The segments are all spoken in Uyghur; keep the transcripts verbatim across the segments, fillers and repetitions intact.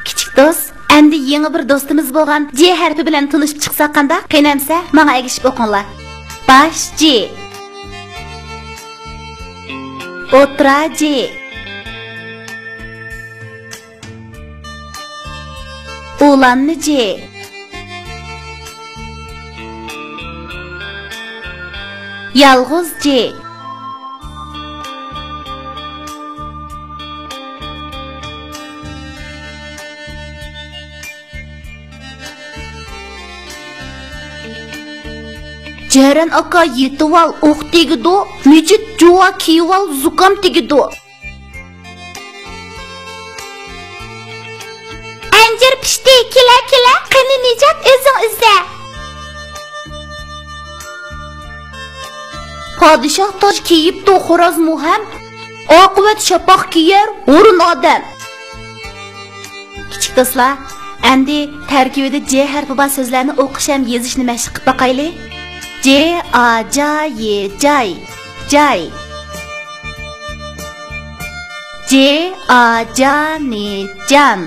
كىچىك دوست، ئەمدى يېڭى بىر دوستىمىز بولغان جې ھەرپى بىلەن تونۇشۇپ چىقساق قانداق؟ قېنى ئەمسە، ماڭا ئەگىشىپ ئوقۇڭلار. باش جې. ئوتتۇرا جې. ئۇلانما جې. يالغۇز جې. جەرەن ئاكا يېتىۋال، ئوق تېگىدۇ. مىجىت جۇۋا كىيىۋال، زۇكام تېگىدۇ. ئەنجۈر پىشتى، كېلە، كېلە، قېنى نىجات، ئۆزۈڭ ئۈزە. پادىشاھ تاج كىيىپتۇ، خورازمۇ ھەم، ئاقىۋەت شاپاق كىيەر ھۇرۇن ئادەم. كىچىك دوستلار، ئەمدى تەركىبىدە جې ھەرپى بار سۆزلەرنى ئوقۇش ھەم يېزىشنى مەشىق قىلىپ باقايلى. جې، ئا، جا، يې، جاي، جاي. جې، ئا، جا، نې، جان.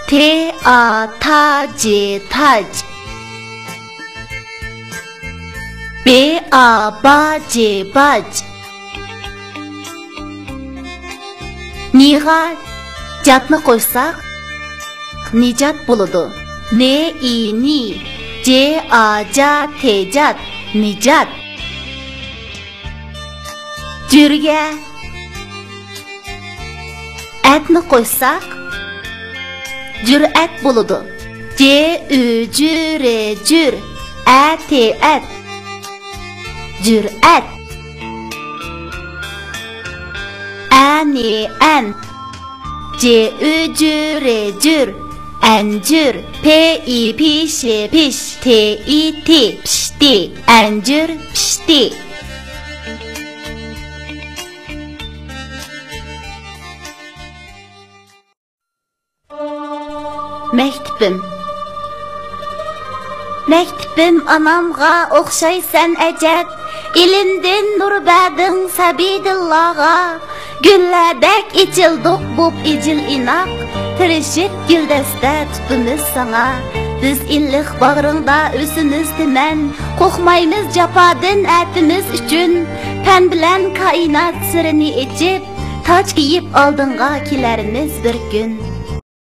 تې، ئا، تا، جې، تاج. بې، ئا، با، جې، باج. نىغا جاتنى قوشساق، نىجات بولىدۇ. نې، ئى، نى. جې، ئا، جا، تې، جات. نىجات. جۈرگە ئەتنى قوشساق، جۈرئەت بولىدۇ. جې، ئۈ، جۈ، رې، جۈر. ئە، تې، ئەت. جۈرئەت. ئە، نې، ئەن. جې، ئۈ، جۈ، رې، جۈر. ئەنجۈر. پې، ئى، پې، شې، پېش. تې، ئى، تې، پىشتى. ئەنجۈر پىشتى. مەكتىپىم. مەكتىپىم ئانامغا ئوخشايسەن ئەجەب، ئىلىمدىن نۇر بەردىڭ سەبىيدىللاغا. گۈللەردەك ئېچىلدۇق بوپ ئىجىل ئىناق، تىرىشىپ گۈلدەستە تۇتىمىز ساڭا. بىز ئىللىق باغرىڭدا ئۆسىمىز تىمەن، قورقمايمىز جاپادىن ئەتىمىز ئۈچۈن. پەن بىلەن كائىنات سىرىنى ئېچىپ، تاج كىيىپ ئالدىڭغا كېلەرمىز بىر كۈن.